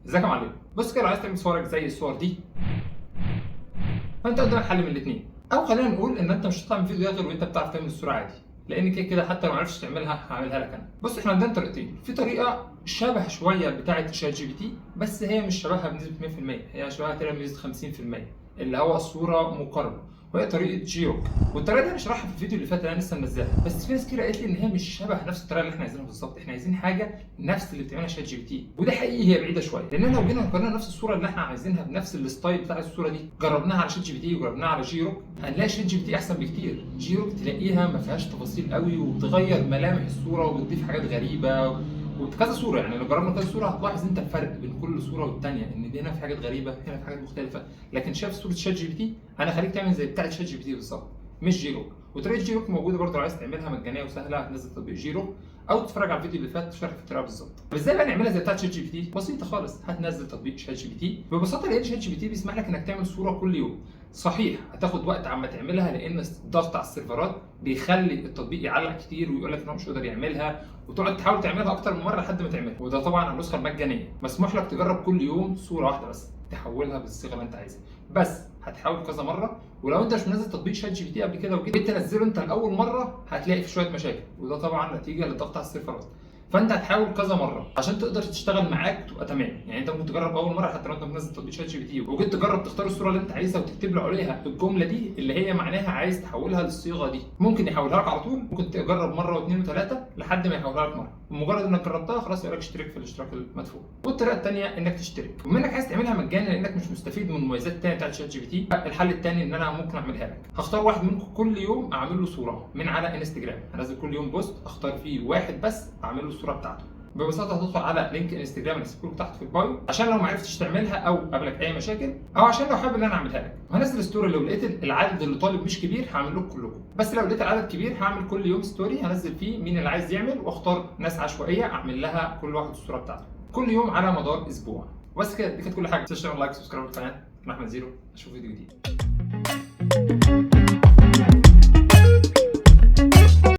ازيك يا معلم؟ بص كده، لو عايز تعمل صورك زي الصور دي فانت قدامك حل من الاثنين، او خلينا نقول ان انت مش هتطلع من الفيديو ده غير وانت بتعرف تعمل الصورة عادي، لان كده كده حتى لو ما عرفتش تعملها هعملها لك انا. بص، احنا عندنا طريقتين. في طريقه شبه شوية بتاعه ChatGPT، بس هي مش شبهها بنسبة 100%، هي شبهها تقريبا بنسبة 50%، اللي هو الصورة مقاربه، وهي طريقه Grok. والطريقة دي انا شرحها في الفيديو اللي فات اللي انا لسه منزلها، بس في ناس كتير قالت لي ان هي مش شبه نفس الطريقة اللي احنا عايزينها بالظبط. احنا عايزين حاجة نفس اللي بتعملها ChatGPT، وده حقيقي هي بعيدة شويه، لان لو جينا قارنا نفس الصورة اللي احنا عايزينها بنفس ال style بتاع الصورة دي، جربناها على ChatGPT وجربناها على Grok، هنلاقي ChatGPT احسن بكتير. Grok تلاقيها ما فيهاش تفاصيل قوي، وبتغير ملامح الصورة وبتضيف حاجات غريبة وكذا صوره. يعني لو جربنا كذا صوره هتلاحظ انت الفرق بين كل صوره والثانيه، ان دي هنا في حاجات غريبه، هنا في حاجات مختلفه. لكن شايف صوره ChatGPT؟ انا خليك تعمل زي بتاعه ChatGPT بالظبط، مش Grok. وطريقه Grok موجودة برضه لو عايز تعملها، مجانية وسهله، هتنزل تطبيق Grok او تتفرج على الفيديو اللي فات شرح في الطريقة بالظبط. طب ازاي بقى نعملها زي بتاعه ChatGPT؟ بسيطة خالص، هتنزل تطبيق ChatGPT ببساطه، لان ChatGPT بيسمح لك انك تعمل صوره كل يوم. صحيح هتاخد وقت عما تعملها، لان الضغط على السيرفرات بيخلي التطبيق يعلق كتير ويقول لك ان هو مش قادر يعملها، وتقعد تحاول تعملها اكتر من مرة لحد ما تعملها. وده طبعا على النسخة المجانيه، مسموح لك تجرب كل يوم صوره واحدة بس تحولها بالصيغه اللي انت عايزها، بس هتحاول كذا مره. ولو انت مش منزل تطبيق ChatGPT قبل كده وكده تنزله انت لاول مرة، هتلاقي في شوية مشاكل، وده طبعا نتيجة للضغط على السيرفرات. فانت هتحاول كذا مرة عشان تقدر تشتغل معاك وتبقى تمام. يعني انت ممكن تجرب اول مرة حتى لو انت منزل تطبيق ChatGPT وجيت تجرب تختار الصورة اللي انت عايزها وتكتب له عليها الجملة دي اللي هي معناها عايز تحولها للصيغه دي، ممكن يحولها لك على طول. ممكن تجرب مرة واثنين وثلاثة لحد ما يحولها لك مره. بمجرد انك جربتها خلاص يقول لك اشترك في الاشتراك المدفوع. والطريقة الثانية انك تشترك، وبما انك عايز تعملها مجانا لانك مش مستفيد من المميزات الثانية بتاعت ChatGPT، الحل الثاني ان انا ممكن اعملها لك. هختار واحد منكم كل يوم اعمل له صوره من على انستجرام، هنزل كل يوم post اختار فيه واحد بس اعمل له الصورة بتاعته. ببساطة هتدخل على link انستجرام اللي سيبته تحت في ال bio، عشان لو ما عرفتش تعملها او قابلك اي مشاكل، او عشان لو حابب ان انا اعملها لك. وهنزل story، لو لقيت العدد اللي طالب مش كبير هعمل لكم كلكم، بس لو لقيت العدد كبير هعمل كل يوم story هنزل فيه مين اللي عايز يعمل، واختار ناس عشوائية اعمل لها كل واحد الصورة بتاعته كل يوم على مدار اسبوع. وبس كده، دي كانت كل حاجه. ما تنساش تعمل like و subscribe للقناه. انا احمد زيرو، اشوف فيديو جديد.